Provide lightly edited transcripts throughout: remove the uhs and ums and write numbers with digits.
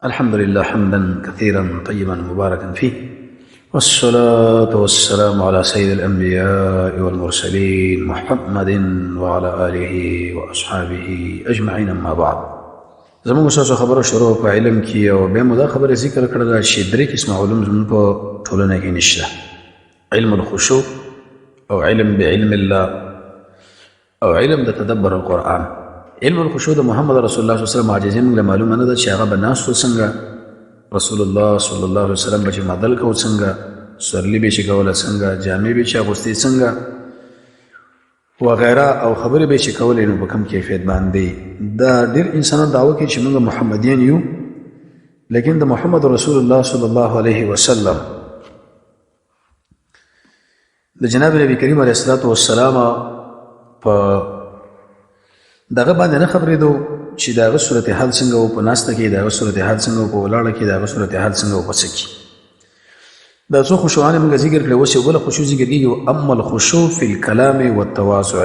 الحمد لله حمدا كثيرا طيبا مباركا فيه، والصلاة والسلام على سيد الأنبياء والمرسلين محمد وعلى آله وأصحابه أجمعين، أما بعد. زموږ ستاسو خبره شروع په علم کې، او بیا مو دا خبره ذکر کړله چې درې قسمه علوم زموږ په ټولنه کې نشته: علم الخشوع، او علم بعلم الله، او علم د تدبر القرآن. علم الخشوع د محمد رسول الله صلی الله علیه وسلم عاجزي موږ له معلومه نه ده چې هغه به ناست و څنګه، رسول الله صلی الله علیه وسلم به چې مدل کو څنګه، سورلي به چې کوله څنګه، جامې به چې اغوستې څنګه وغیره، او خبرې به چې کولې نو په کوم کیفیت باندې. دا ډېر انسانان دعوه کوي چې موږ محمدیان یو، لیکن د محمد رسول الله صلی الله علیه وسلم، د جناب نبی کریم علیه الصلاۃ والسلام په دغه باندې نه خبرېدو چې دغه صورت حال څنګه و په ناسته کې، دغه صورت حال څنګه و په ولاړه کې، دغه صورت حال څنګه و په څه کې. دا څو خشوعانې موږ ذکر کړې، اوس یو بله خشوع ذکر کېږي: اما الخشوع فی الکلام والتواضع.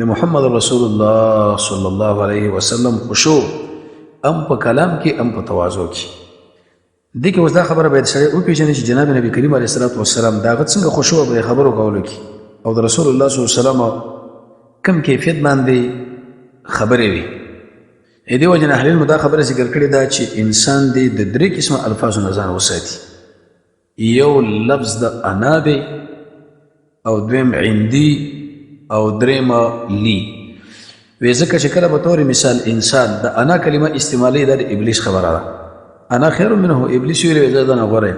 د محمد رسول الله صلی الله علیه وسلم خشوع ام په کلام کې ام په تواضع کې. دې کې اوس دا خبره باید سړی وپېژني چې جناب نبی کریم علیه الصلاة والسلام د هغه څنګه خشوع په خبرو کولو کې، او د رسول الله صلی الله علیه وسلم کم کیفیت باندې خبرې وي. دې وجه نه اهل علم دا خبره ذکر کړې ده چې انسان دې د درې قسمه الفاظو نه ځان وساتي. یو لفظ د انا دی، او دویم عندي، او دریم لی وی. ځکه چې کله به تور مثال انسان د انا کلمه استعمالي، دا د ابلیس خبره ده، انا خیر منه، ابلیس ویل زه دا نه غوره.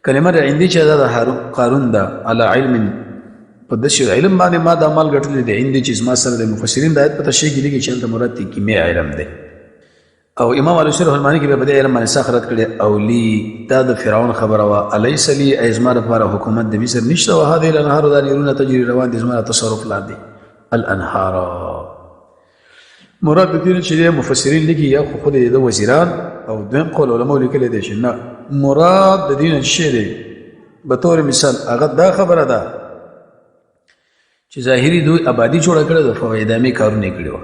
کلمه د عندي چې دا د قارون ده، علی علم، په داسې علم باندې ما دا مال ګټلی دی، عندي چې زما سره د مفسرین د آیت په تشریح کې لیکي چې هلته مراد دی کیمیا علم دی، او امام علی شرح المانی کې به په دې علم باندې سخت رد کړي. او لی دا د فرعون خبره وا، الیس لی، ازما لپاره حکومت د مصر نشته، او هذه الانهار، دا نهرونه، تجري روان دي زما تصرف لاندې. الانهار مراد د دې چې مفسرین لیکي یا خو خود د وزیران، او دویم قول علماء لیکل دي چې نه، مراد د دین چې دی به تور مثال هغه دا خبره ده چې ظاهري دوی آبادی جوړه کړې ده، فوایدامي کارونه کړي وو.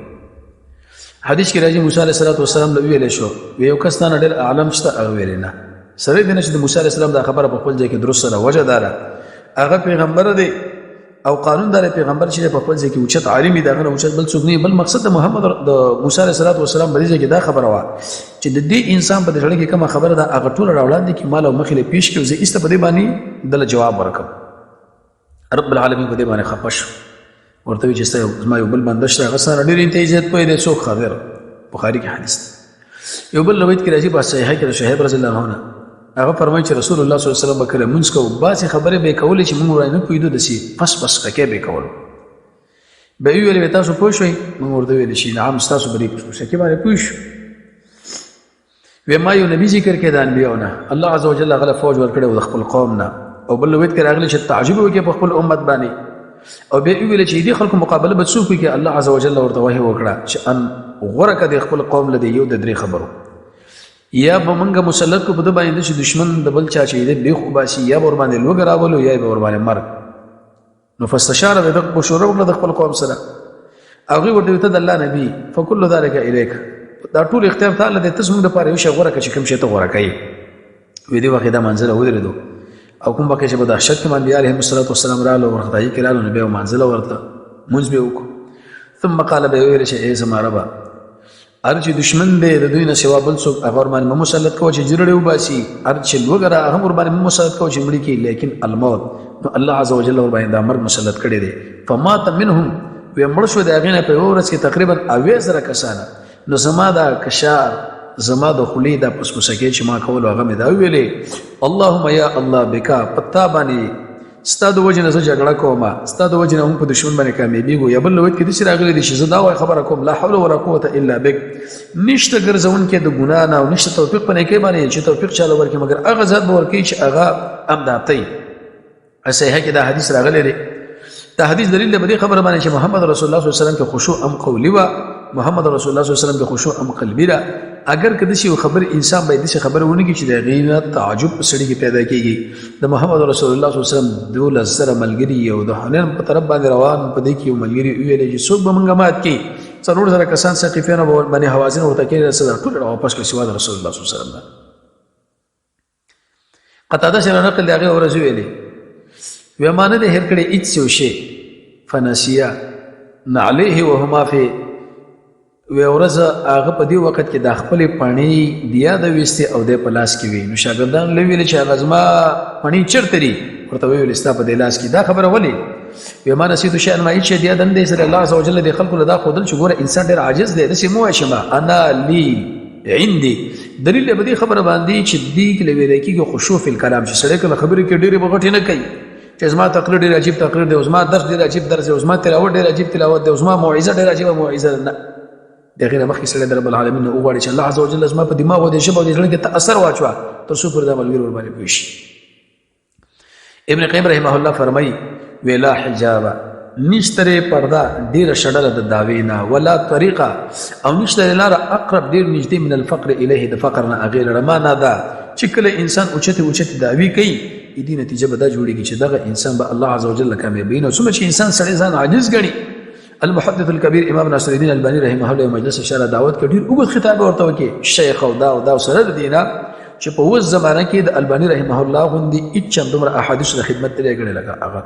حدیث کې راځي موسی علیه السلام له ویل شو، یو کس نه ډېر عالم شته، هغه ویل نه. سره دې نه چې د موسی علیه السلام دا خبره په خپل ځای کې درست سره وجه داره، هغه پیغمبر دی او قانون دار پیغمبر چې په خپل ځای کې اوچت عالم دی، هغه اوچت بل څوک نه. بل مقصد د محمد د موسی علیه السلام په دې کې دا خبره وه چې د دې انسان په دې کې کومه خبره ده هغه ټول راوړاندې کې مال او مخې له پیش کې زه ایسته په دې باندې دله جواب ورکم. رب العالمین په دې باندې خپه شو، ورته وی چې ستا زما یو بل بنده شته، هغه سره ډېر انتهایی زیات پوه دی، څوک؟ خضر. بخاري کې حدیث دی. یو بل روایت کې راځي په صحیحه کې د شهیب رضی الله عنه، هغه فرمایي چې رسول الله صلی الله علیه وسلم به کله مونځ کوو، بعضې خبرې به یې کولې چې موږ ورنه پوهېدو، داسې پس پس ککې به یې کولو. به یې ویلې تاسو پوه شئ؟ موږ ورته ویل چې نعم، ستاسو به دې پس پسکې باندې پوه شو. وی ما یو نبی ذکر کړي د انبیاو نه، الله عز وجل هغه له فوج ورکړی و د خپل قوم نه، او بل روایت کې راغلی چې تعجب وکړي په خپل امت باندې، او بیا یې وویل چې دې خلکو مقابله به څوک وکړي؟ الله عز وجل ورته وحي وکړه چې ان غوره که د خپل قوم له دی یو د درې خبرو، یا به مونږ مسلط کو په ده باندې چې دشمن د بل چا چې دی بیخ وباسي، یا به ورباندې لوږه راولو، یا به ورباندې مرګ. نو فاستشار به دغه مشوره وکړه د خپل قوم سره، هغه ورته ته د الله نبی، فکل ذلک الیک، دا ټول اختیار تعالی دې، ته زموږ لپاره یو شی غوره کړه چې کوم شی ته غوره کوي. وې دې وخت دا منزله ودرېدو، او کوم وخت چې په دهشت کې باندې علیهم الصلاة والسلام رالو ورخدای کې رالو، نو بیا منزله ورته مونږ به وکړو. ثم قال، به ویل چې ای زما ربا، هر چې دشمن دی د دوی نه سوا بل څوک هغه ورباندې مه مسلط کوه چې جرړې وباسي، هر چې لوږه ده هغه هم ورباندې مه مسلط کوه چې مړي کړي، لیکن الموت. نو الله عز وجل ورباندې دا مرګ مسلط کړی دی. فمات منهم، وی مړ شو د هغې نه په یوه ورځ کې تقریبا 70,000 کسانه. نو زما دا کشار، زما د خولې دا پسپسکې چې ما کولو هغه مې دا وویلې: اللهم یا الله، بکا، په تا باندې، ستا د وجې نه زه جګړه کوم، ستا د وجې نه هم په دشمن باندې کامیابېږو. یا بل روایت کې داسې راغلي دي چې زه دا وایي خبره کوم: لا حول ولا قوت الا بک، نشته ګرځونکی د ګناه نه او نشته توفیق په نیکۍ باندې چې توفیق چاله ورکړي مګر هغه ذات به ورکوي چې هغه امدادی. صحیحه کې دا حدیث راغلی دی. دا حدیث دلیل دی په دې خبره باندې چې محمد رسول الله صلی الله علیه وسلم کې خشوع ام قولی وه، محمد رسول الله صلی الله علیه وسلم کې خشوع ام قلبي ده. اگر که داسې یو خبر انسان باید داسې خبره ونه کړي چې د هغې نه تعجب په سړي کې پیدا کېږي. د محمد رسول الله صلی الله علیه وسلم 12,000 ملګري او د حنین په طرف باندې روان، په دې کې یو ملګري وویل چې څوک به مونږ مات کړي؟ 4000 کسان ثقيفیان او بني هوازن ورته کې رسېدل، ټول را واپس کړ سوا د رسول الله صلی الله علیه وسلم. قتاده سره نقل دی، هغه ورځ ویلې وې ما نه دی هېر کړی هېڅ یو شی، فنسیا نعلیه وهما فی، وی ورځ هغه په دې وخت کې د خپلې پڼې د یاده ویستې او دی په لاس کې وي. نو شاګردان له ویلې چې هغه زما پڼې چېرته دي؟ ورته ویل ستا په دې لاس کې. دا خبره ولې؟ وی ما نسیتو شیئا، ما هېڅ شی د یاده نه دی سره. الله عز وجل دې خلکو له دا ښودل چې ګوره انسان ډېر عاجز دی، داسې مه وایه چې ما انا لی عندي. دلیل په دې خبره باندې چې دې کې ویل کېږي خشوع فی الکلام، چې سړی کله خبرې کوي ډېرې به غټې نه کوي چې زما تقریر ډېر عجیب تقریر دی، زما درس ډېر عجیب درس دی، زما تلاوت ډېر عجیب تلاوت دی، زما موعظه ډېر عجیبه موعظه ده. نه، د هغې نه مخکې سړی د رب العالمین نه وغواړي چې الله عز وجل زما په دماغ او د ژبه او د زړه کې ته اثر واچوه تر څو پورې دا ملګري ورباندې پوه شي. ابن قیم رحمه الله فرمایي ولا حجاب، نشتره پرده ډیره شډله د داوی نه، ولا طریقه، او نشتره لاره اقرب ډیر نږدې من الفقر الیه د فقر نه هغې لره. معنا دا چې کله انسان اوچتې اوچتې دعوې کوي، دې نتیجه به دا جوړېږي چې دغه انسان به الله عز وجل کامیابوي. نو څومره چې انسان سړی ځان عاجز ګڼي، المحدث الكبير امام ناصر الدین البانی رحمه الله مجلس اشاره دعوت کړ، ډیر اوږد خطاب ورته وکړي شیخ او دا او دا سره د دینه چې په اوس زمانه کې د البانی رحمه الله غوندي هیڅ چم دومره احادیث د خدمت ترې کړي لکه هغه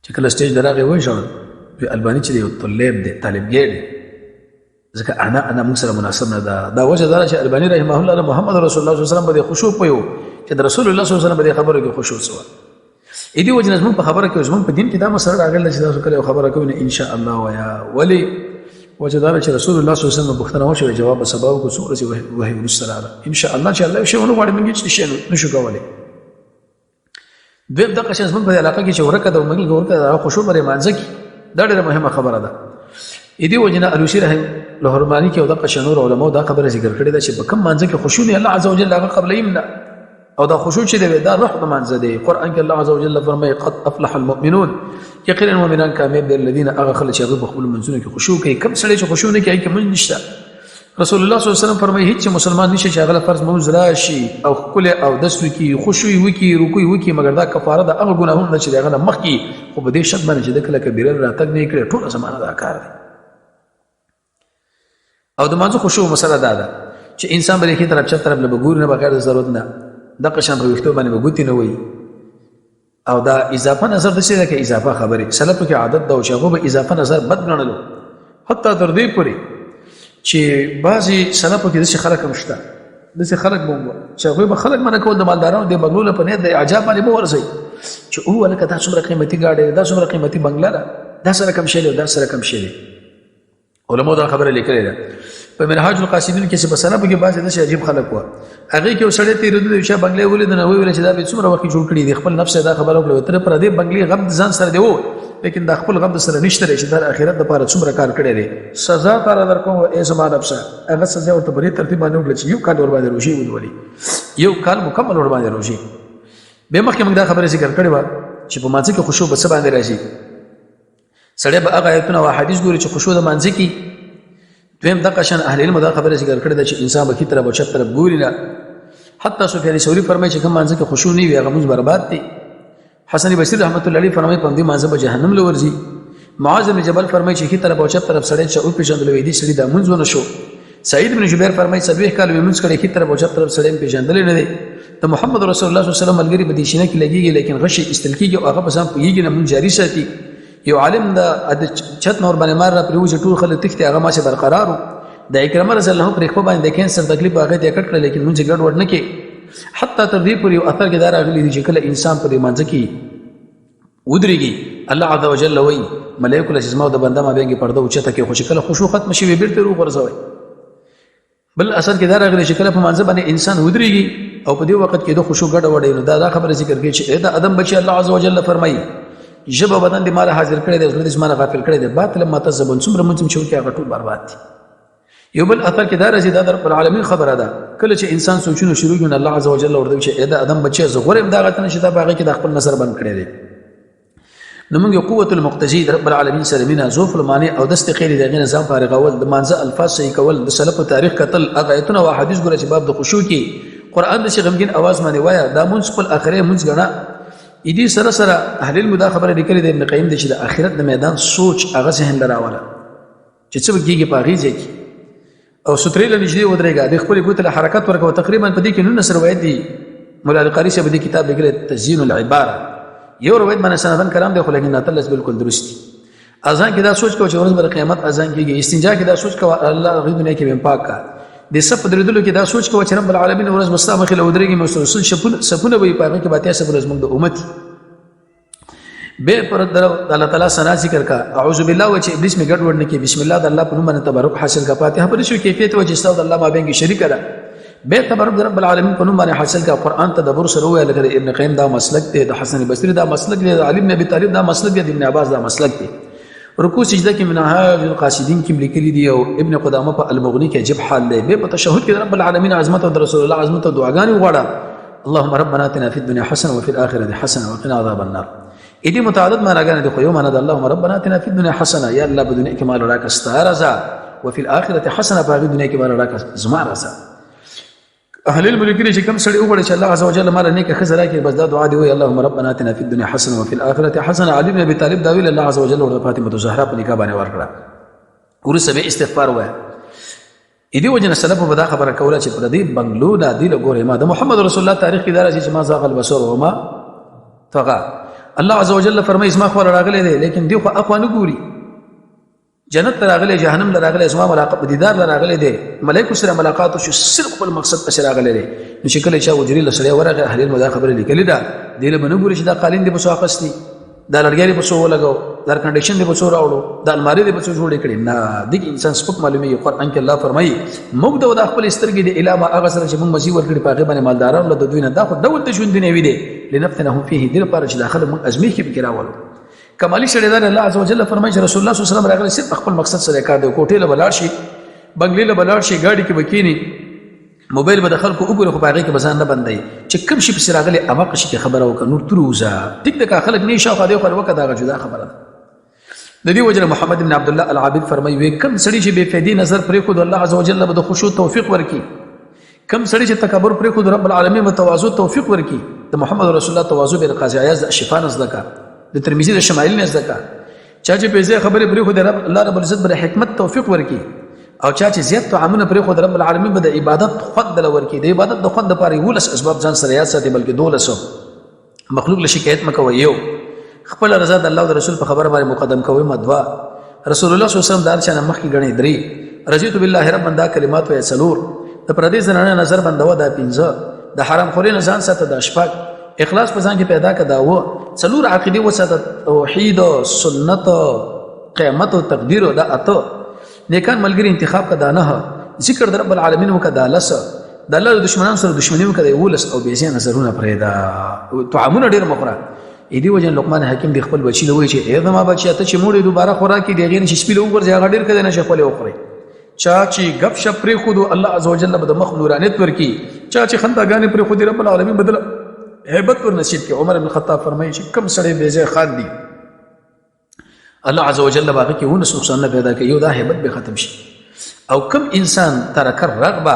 چې کله سټیج دراغه وژړل. وی البانی چې یو طالب دی، طالبګی دی، ځکه انا انا موږ سره مناسب نه ده. دا وجه دا چې البانی رحمه الله محمد رسول الله صلی الله علیه وسلم باندې خشوع پيو چې د رسول الله صلی الله علیه وسلم باندې خبرو کې خشوع سو. اې دې وجه زموږ په خبره کې، زموږ په دین کې دا مسله راغله چې تاسو کله خبره کوئ ان شاء الله ویا ولی وجه دا چې رسول الله صلی الله علیه وسلم پوښتنه وشوه، جواب سبا کو څو ورځې وحی وروسته راغله. ان شاء الله چې الله شی ونه غواړي موږ هیڅ شی نشو کولی. دویم دغه شان زموږ په علاقه کې چې ورکه ده، موږ ورکه ده خشوع بری مانځه کې، دا ډېره مهمه خبره ده. اې دې وجه نه الوسی رحم لهرمانی کې او دغه شنور علماء دا خبره ذکر کړې ده چې په کوم مانځه کې خشوع نه الله عز وجل هغه قبلیم نه. او دا خشوع چې دی دا روح د مانځه دی. قران کې الله عز وجل فرمایي قد افلح المؤمنون، یقینا مؤمنان کامیاب دي، الذين هغه خلک چې هغه په خپل منځونو کې خشوع کوي. کوم سړی چې خشوع نه کوي کې مونږ نشته. رسول الله صلی الله علیه وسلم فرمایي هیڅ مسلمان نشي چې هغه فرض مونږ راشي او خپل او دس وکي، خشوع وکي، رکوع وکي، مګر دا کفاره د هغه ګناهونو نه چې هغه نه مخکي، خو په دې شرط باندې چې د کله کبیره راتګ نه کړي ټول زمانه دا کار دی. او د مانځه خشوع مسله دا ده چې انسان به ښي طرف چپ طرف له ګوري نه بغیر د ضرورت نه، دغه شان په ویښتو باندې به ګوتې نه وایي. او دا اضافه نظر د څه ده؟ که اضافه خبرې سلفو کې عادت ده چې هغه به اضافه نظر بد ګڼلو، حتی تر دې پورې چې بعضې سلفو کې داسې خلک هم شته، داسې خلک به وو چې هغوی به خلک منع کول د مالدارانو د بنګلو له په نیت د اعجاب باندې به ورځئ چې او هلکه دا څومره قیمتي ګاډی دی، دا څومره قیمتي بنګله ده، دا سره کم شی دی، دا سره کم شی دی. علماء دا خبره لیکلې ده په منهاج القاصدین کې چې په سلفو کې بعضې داسې عجیب خلک وو، هغې کې یو سړی تېرېدو د یو چا بنګلې ولید، نو ویل چې دا به څومره وخت جوړ کړي دي. خپل نفس یې دا خبره وکړه تر پر دې بنګلې غم ځان سره دی وو، لیکن دا خپل غم سره نشته چې د آخرت لپاره څومره کار کړی دی، سزا تر در کوم ای زما نفسه. هغه سزا ورته په دې ترتیب باندې وکړه چې یو کال ور باندې روژې ونیولې، یو کال مکمل ور باندې روژې. به مخکې موږ دا خبره ذکر کړې وه چې په مانځه کې خشوع به څه باندې راځي. سړی به هغه آیتونه او احادیث ګوري چې خشوع د مانځه کې. دویم دغه شان اهل علم دا خبره ذکر کړې ده چې انسان به ښي طرف او چپ طرف ګوري نه. حتی سفیان ثوري فرمایي چې کوم مانځه کې خشوع نه وي هغه مونځ برباد دی. حسن بصري رحمت الله علیه فرمایي په همدې مانځه به جهنم له ورځي. معاذ بن جبل فرمایي چې ښي طرف او چپ طرف سړی چې وپېژندل وي دې سړي دا مونځ ونه شو. سعید بن جبیر فرمایي 40 کاله مې مونځ کړی، ښي طرف او چپ طرف سړی مې پېژندلی نه دی. د محمد رسول الله صلی الله علیه وسلم ملګري په دې شینه کې لګېږي لیکن غشي ایستل کېږي او هغه په ځان پوهېږي نه، مونځ جاري ساتي. یو عالم د چت نور باندې مار را پریوځي، ټول خلک تښتي، هغه ماسې برقرار و. د عکرمه رضی الله عنه پرې خپه باندې د کینسر تکلیف هغه ته کټ کړ لیکن مونږ ګډ وډ نه کې. حتی تر دې پورې یو اثر کې دا راغلي دي چې کله انسان په دې مانځ کې ودرېږي الله عز وجل وایي ملایکو له چې زما د بنده مابین کې پرده اوچته کړي، خو چې کله خشوع ختم شي بېرته یې وغورځوئ. بل اثر کې دا راغلی چې کله په مانځه باندې انسان ودرېږي او په دې وخت کې د خشوع ګډه وډه، نو دا دا خبره ذکر کوي چې دا ادم بچي الله عز وجل فرمایي ژبه بدن دې مال حاضر کړی دی، زړه دې زما غافل کړی دی، باطل ما تزبون، څومره مونږ چې وکړي هغه ټول برباد دي. یو بل اثر کې دا راځي، دا در رب العالمین خبره ده، کله چې انسان سوچونه شروع کړي الله عز وجل ورته چې اې دا ادم بچي زه غواړم دا غتنه چې دا باغې کې د خپل نظر بند کړی دی. نو موږ قوت المقتضی د رب العالمین سره مینا، ضعف المانع او دست خیر د غیر نظام فارغول، د مانزه الفاظ صحیح کول، د سلف تاریخ قتل، هغه آیتونه او حدیث ګره چې باب د خشوع کې قران د غمګین اواز باندې وایا، دا مونږ خپل اخره مونږ غنا. دې سره سره اهل علم دا خبره لیکلې ده، ابن قیم د چې د اخرت د میدان سوچ هغه ذهن لراوله. چې څه کېږي په هغې ځای کې، او سترې له نږدې ودرېږه، د خپلې ګوتې له حرکت ورکوه. تقریبا په دې کې 19 روایت دي. مولا القاري صاحب دې کتاب لیکلی تزیین العباره، یو روایت باندې سندن کلام دی، خو لیکن 18 بالکل درست دي. اذان کې دا سوچ کوه چې ورځ بر قیامت اذان کېږي. استنجا کې دا سوچ کوه الله غي دنیا کې بهم پاک کا. د صف درېدلو کې دا سوچ کوه چې رب العالمین ورځ به ستا مخې له ودرېږي، نو سل صفونه به یې په هغې کې به 80 صفونه زموږ د امت. به پر الله تعالی ثنا ذکر کا، اعوذ بالله و چې ابلیس می ګډ وډ نه کی، بسم الله د الله په نوم باندې تبرک حاصل کا، فاتحه پر شو کیفیت و چې ستاسو د الله مابین کې شریک ده، به تبرک رب العالمین په نوم باندې حاصل کا. قرآن تدبر سره وایي، لکه ابن قیم دا مسلک دی، د حسن بصری دا مسلک دی، د علی بن ابي طالب دا مسلک دی، د ابن عباس دا مسلک دی. رکوع سجده کې منهاج القاصدین کې لیکلي دي، او ابن قدامه په المغنی کې عجب حال دی. به په تشهد کې رب العالمین عظمت او رسول الله عظمت او دعاګانې وغواړه، اللهم ربنا اتنا في الدنيا حسنه وفي الاخره حسنه وقنا عذاب النار. اې دې متعدد معناګانې دي، خو یو معنا ده اللهم ربنا اتنا في الدنيا حسنه، یا الله په دنیا کې مال راکړه ستا رضا، وفي الاخره حسنه، په هغې دنیا کې مال راکړه زما رضا. اهل علم لیکلي چې کوم سړی وغواړي چې الله عز وجل مال نیکه ښځه راکړي، بس دا دعا دی وایي اللهم ربنا اتنا في الدنيا حسنه وفي الاخره حسنه. علي بن ابي طالب دا ویل، الله عز وجل ورته فاطمه الزهرا په نکاح باندې ورکړه. وروسته به استغفار وایه. دې وجه نه سلف به دا خبره کوله چې پر دې بنگلو نه دی لګورې ما د محمد رسول الله تاریخ کې دا راځي چې ما زاغ البصر وما طغى. الله عز وجل فرمایي زما خو راغلی دی، لیکن دی خو اخوا نه ګوري، جنت ته راغلی، جهنم ته راغلی، زما ملاقات دیدار له راغلی دی، ملایکو سره ملاقات شو، صرف خپل مقصد پسې راغلی دی. نو چې کله چا حجرې له سړی ورغی، اهل علم دا خبره لیکلې ده، دې له به نه ګوري چې دا قالین دې په څو اخیستی، دا لرګی دې په څو ولګو، دا کنډیشن دې په څو راوړو، دا المارۍ دې په څو جوړې کړې. نه، دې کې انسان سپک معلومېږي. قرآن کې الله فرمایي موږ د خپلې سترګې د علاوه هغه سره چې موږ مزي ورکړي په هغې باندې مالدارانو له د دوی نه دا خو ډول د ژوند دنیوي دی، لنفتنهم فيه، دې لپاره چې دا خلک موږ ازمېښت کې پکې راولو. کمالي سړی دا الله عز وجل فرمایي چې رسول الله صلی الله علیه وسلم راغلی صرف خپل مقصد سره کار دی، کوټې له به لاړ شي، بنګلې له به لاړ شي، ګاډي کې به کښېني، موبایل به د خلکو وګوري، خو په هغې کې به ځان نه بندوي. چې کوم شي پسې راغلی هماغه شي کې خبره وکړه، نور تور ووځه. ټیک ده که خلک نه شاوخوا دی خو وکړه، دا هغه جدا خبره ده. د دې وجه محمد بن عبد الله العابد فرمایي وی کوم سړي چې بې فایدې نظر پرېښود الله عز وجل به د خشوع توفیق ورکړي، کوم سړي چې تکبر پرېښود رب العالمین به تواضع توفیق ورکړي. د محمد رسول الله تواضع به د قاضي عیاض د شفا نه زده کا، د ترمذي د شمایل نه زده کا. چا چې پیسې خبرې پرېښودې رب الله رب العزت به د حکمت توفیق ورکړي، او چا چې زیات طعامونه پرېښود رب العالمین به د عبادت خوند له ورکړي. د عبادت د خوند لپاره 11 اسباب ځان سره یاد ساتي، بلکې 12. مخلوق له شکایت مه کوئ. یو، خپل رضا د الله او د رسول په خبره باندې مقدم کوئ. ما دوه، رسول الله صلی الله علیه وسلم د هر چا نه مخکې ګڼئ. درې، رضیت بالله ربا دا کلمات وایه. څلور، د پردې زنانه نظر بندوه. دا پنځه، د حرام خورۍ نه ځان ساته. دا شپږ، اخلاص په ځان کې پیدا که. دا اووه، څلور عقیدې وساته، توحید، سنت، قیامت او تقدیر. دا اته، نیکان ملګری انتخاب که. دا نه، ذکر د رب العالمین وکړه. دا لس، د الله د دشمنانو سره دشمني وکړه. 11، او بې ځایه نظرونه پرېږده، طعامونه ډېر مه خوره. دې وجه لقمان حکیم د خپل بچي له وایي چې ای زما بچیه، ته چې موړې دوباره خوراک د هغې نه چې سپي له وغورځي هغه ډېر ښه دی نه چې خپلې وخورې. چا چې ګپ شپ پرېښودو الله عز وجل به د مخ نورانیت ورکړي، چا چې خنداګانې پرېښودې رب العالمین به دله هیبت ور نصیب کړي. عمر بن خطاب فرمایي چې کوم سړی بې ځایه خاندي الله عز وجل باغ کې ونس نقصان نه پیدا کوي، یو دا هیبت به ختم شي. او کم انسان ترک الرغبه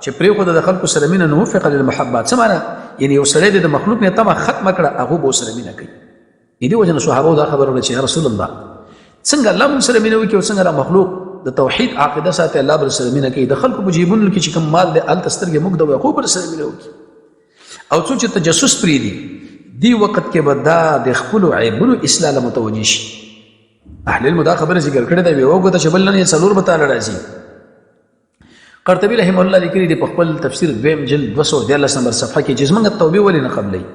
چې پرې خو د خلکو سره مینه نو وفق للمحبه، څه معنی؟ یعنی یو سړی د مخلوق نه تمه ختمه کړه، هغه به سره مینه کوي. دې وجه نه صحابه دا خبره وکړه چې یا رسول الله څنګه الله مون سره مینه وکړي او څنګه د مخلوق د توحید عقیده ساتي الله بر سره مینه کوي، د خلکو په جیبونو کې چې کوم مال دی هلته سترګې موږ د خو بر سره مینه وکړي. او څوک چې تجسس پرېږدي دې وخت کې به دا د خپلو عیبونو اصلاح له متوجه شي. اهل علم دا خبره ذکر کړې ده، ویې وګوته چې بل نن یې څلور به تاله راځي. قرطبي رحمه الله لیکلي دي په خپل تفسیر دویم جلد 213 نمبر صفحه کې چې زمونږ توبې ولې نه قبلوي،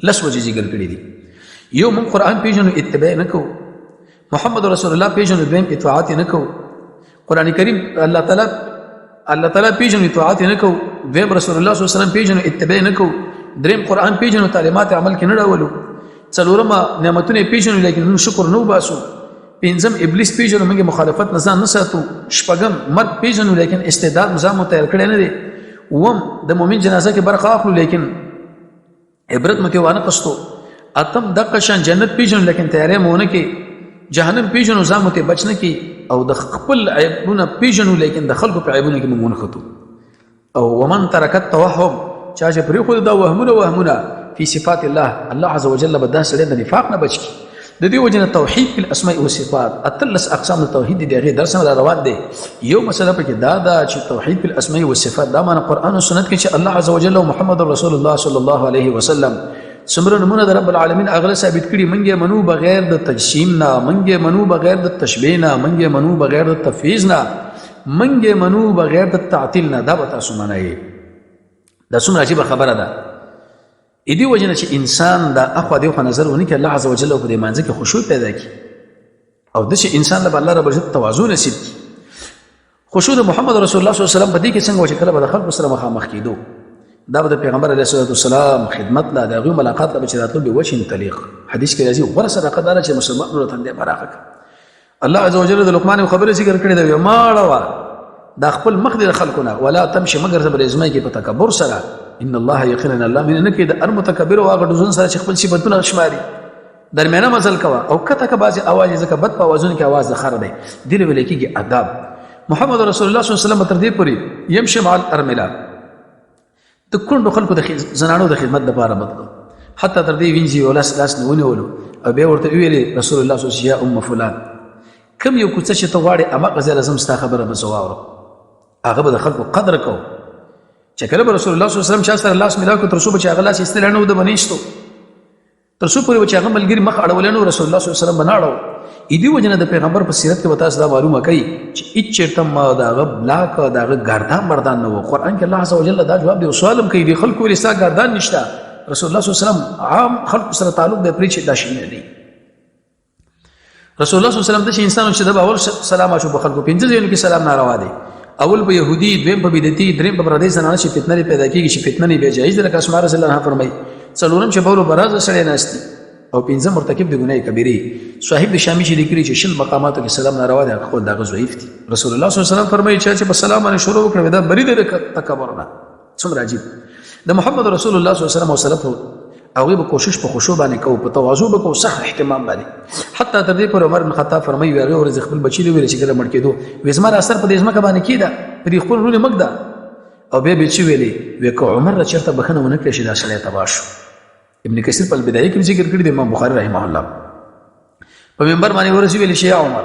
لس وجې ذکر کړې دي. یو، مونږ قرآن پېژنو اتباع نه کوو، محمد رسول الله پېژنو دویم اطاعت نه کوو، قرآن کریم الله تعالی پیژنو اطاعت نه کو، دویم رسول الله صلی الله علیه وسلم پیژنو اتباع نه کو، دریم قرآن پیژنو تعلیمات عمل کې نه راولو، څلورم نعمتونه پیژنو لیکن موږ شکر نه وباسو، پنځم ابلیس پیژنو موږ مخالفت نه ځان نه ساتو، شپږم مرګ پیژنو لیکن استعداد مو ځان مو تیار کړی نه دی، اووم د مؤمن جنازه کې برخه اخلو لیکن عبرت مو ته وانه قستو، اتم دغه شان جنت پیژنو لیکن تیارې مو نه کې، جهنم پیژنو ځان مو ته بچ نه کې، او د خپل عیبونه پیژنو لیکن د خلکو په عیبونو کې مونږ ونښتو. او ومن ترک التوهم، چا چې پرېښود دا وهمونه فی صفات الله، الله عز وجل به دا سړی د نفاق نه بچ کړي. د دې وجه نه توحید په الاسماء والصفات 18 اقسام د توحید دی، هغه درس را روان دی. یو مسله پکې دا ده چې توحید په الاسماء والصفات دا معنی قرآن او سنت کې چې الله عز وجل او محمد رسول الله صلی الله علیه وسلم څومره نمونه د رب العالمین اغله ثابت کړي، منګه منو بغیر د تجسیم نه، منګه منو بغیر د تشبیه نه، منګه منو بغیر د تفویض نه، منګه منو بغیر د تعطیل نه. دا به تاسو منئ. دا څومره عجیبه خبره ده. ا دې وجه نه چې انسان دا اخوا دیخوا نظر ونه کړي، الله عز وجل په دې مانځ کې خشوع پیدا کړي او د چې انسان له الله رب العزت تواضع نصیب کړي. خشوع د محمد رسول الله صلی الله علیه وسلم په دې کې څنګه و چې کله به د خلکو سره مخامخ کېدو، دا به د پیغمبر علیه الصلاة والسلام خدمت لا د هغوی ملاقات له به چې راتلو به وجه تلیق. حدیث کې راځي غوره صدقه دا ده چې مسلمان نورو تندی پراخه کړي. الله عز وجل د لقمان خبره ذکر کړې ده، ماړه وا دا خپل مخ دې خلکو نه ولا تمشي مگر زبر ازمه کې په تکبر سره، ان الله یقینا الله من نه کې د ار متکبر او هغه ډزون سره چې خپل صفاتونه شماري. درمیانه مزل کوه او کته که بعضې اواز ځکه بد په اوازونو کې اواز د خر دی، دې له ویل کېږي اداب. محمد رسول الله صلی الله علیه وسلم تر دې پورې یمشي مع الارمله د کونډو خلکو د زنانو د خدمت لپاره بتلو، حتی تر دې وینځي یو لاس لاس نه ونیولو او بیا ورته وویلې رسول الله صلی الله علیه وسلم یا ام فلان کوم یو کوڅه چې ته غواړې هماغه ځای له ځم، ستا خبره به زه واورم. هغه به د خلکو قدر کوو چې کله به رسول الله صلی الله علیه وسلم چا سره لاس ملاو کړ، تر څو به چې هغه لاس ایستلی نه و ده به نه ایستو، تر څو پورې به چې هغه ملګري مخ اړولی نه رسول الله صلی الله علیه وسلم به نه اړو. دې وجې نه د پیغمبر په سیرت کې به تاسو دا معلومه کوي چې هېڅ چېرته ما د هغه بلاک د هغه ګردان مردان نه و. قرآن کې الله عز وجل دا جواب دی او سوال هم کوي، دې خلکو ویلي ستا ګردان نشته. رسول الله صلی الله علیه وسلم عام خلکو سره تعلق دی پرې چې دا شی نه دی. رسول الله صلی الله علیه وسلم د انسانو چې د اول سلام اچو په خلکو پنځه ځایونو کې سلام ناروا دی. اول په يهودي، دویم په بدعتي، دریم په پردې زنانه چې فتنه پیدا کیږي چې فتنه نه بیا جایز ده لکه اسماء رضی الله عنها فرمایي، څلورم چې بولو براز سړی ناشتي او پنځم مرتکب د ګناه کبیره. صاحب د شامی چې لیکلي چې 20 مقاماتو کې سلام ناروا دی، خو دا ضعیف دي. رسول الله صلی الله علیه وسلم فرمایي چې په سلام باندې شروع وکړي دا بری دی د تکبر نه. څومره عجیب د محمد رسول الله صلی الله علیه وسلم او سلف هغوی به کوشش په خشوع باندې کوو، په تواضع به کوو، سخت اهتمام باندې. حتی تر دې پورې عمر بن خطاب فرمایي هغې ورځې خپل بچي له ویل چې کله مړ کېدو وې زما د اثر په دې ځمکه باندې کېده، په دې خپل وروڼې مه ږده. او بیا به چې ویلې وې که عمر له چېرته بښنه ونه کړی شي دا سړی تباه شو. ابن کثیر په البدایه کې ذکر کړی دی، امام بخاري رحمه الله په منبر باندې ورسې ویل شي یا عمر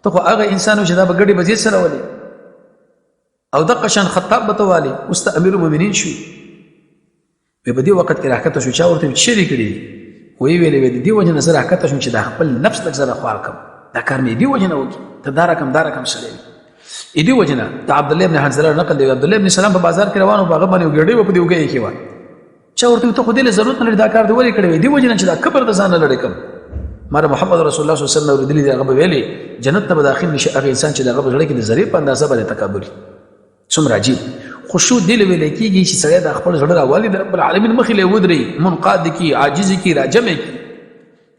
ته خو هغه انسان چې دا به ګډې بزې سره ولې او دغه شان خطاب به ته والي، اوس ته امیر المؤمنین شوې. وی په دې وخت کې راښکته شو، چا ورته چې دې کړي وی ویلې وی د دې وجه نه زه راښکته شوم چې دا خپل نفس لږ زره خوار کړم، دا کار مې دې وجه نه وکړي ته دا رقم دا رقم سړی وي. دې وجه نه د عبدالله ابن حنظله نقل دی، عبدالله ابن سلام په بازار کې روان و، په هغه باندې یو ګېډۍ وه، په دې اوږه یې ایښې وه. چا ورته ته خو دې له ضرورت نه لري دا کار دې ولې کړی وي؟ دې وجې نه چې دا کبر د ځانه لرې کړم. ما د محمد رسول الله صلی الله علیه وسلم اورېدلي دي، هغه به ویلي جنت ته به داخل نه شي هغه انسان چې د هغه په زړه کې د ذرې په اندازه باندې تکبر وي. څومره عجیب خشوع دې له ویل کېږي چې سړی د خپل زړه راوالي د رب العالمین مخې له ودري، منقاد کړي، عاجز کړي، راجمع کړي.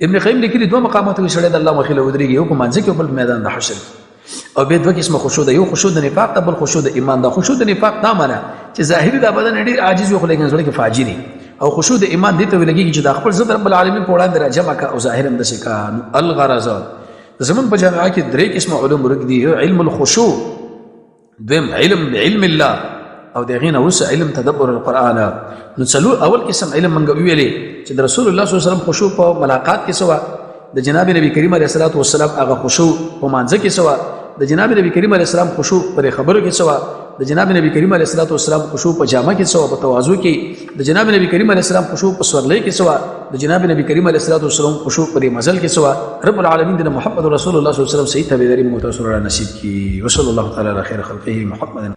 ابن قیم لیکلي دوه مقاماتو کې سړی د الله مخې له ودرېږي، یو په مانځه کې او بل په میدان د حشر کې. او بیا دوه قسمه خشوع ده، یو خشوع د نفاق ده، بل خشوع د ایمان ده. خشوع د نفاق دا معنی چې ظاهري دا بدن ډېر عاجز وي خو لیکن زړه کې فاجر وي، او خشوع د ایمان دې ته ویل کېږي چې دا خپل زړه رب العالمین په وړاندې راجمع کا او ظاهر هم داسې کا. نو الغرض زمون په جامعه کې درې قسمه علوم ورک دي، یو علم الخشوع، دویم علم بعلم الله، او د هغې نه وروسته علم تدبر القرآن. نو څلور اول قسم علم مونږ وویلې چې د رسول الله صلی الله علیه وسلم خشوع په ملاقات کې څه وه، د جناب نبی کریم علیه الصلاة والسلام هغه خشوع په مانځه کې څه وه، د جناب نبی کریم علیه السلام خشوع پر خبرو کې څه وه، د جناب نبی کریم علیه الصلاة والسلام خشوع په جامه کې څه وه، په تواضع کې، د جناب نبی کریم علیه السلام خشوع په سورلۍ کې څه وه، د جناب نبی کریم علیه الصلاة والسلام خشوع په دې مزل کې څه وه. رب العالمین د محمد رسول الله صلی الله علیه وسلم صحیح تابعداري موږ تاسو را نصیب کړي. وصلی الله تعالی علی خیر خلقه محمد.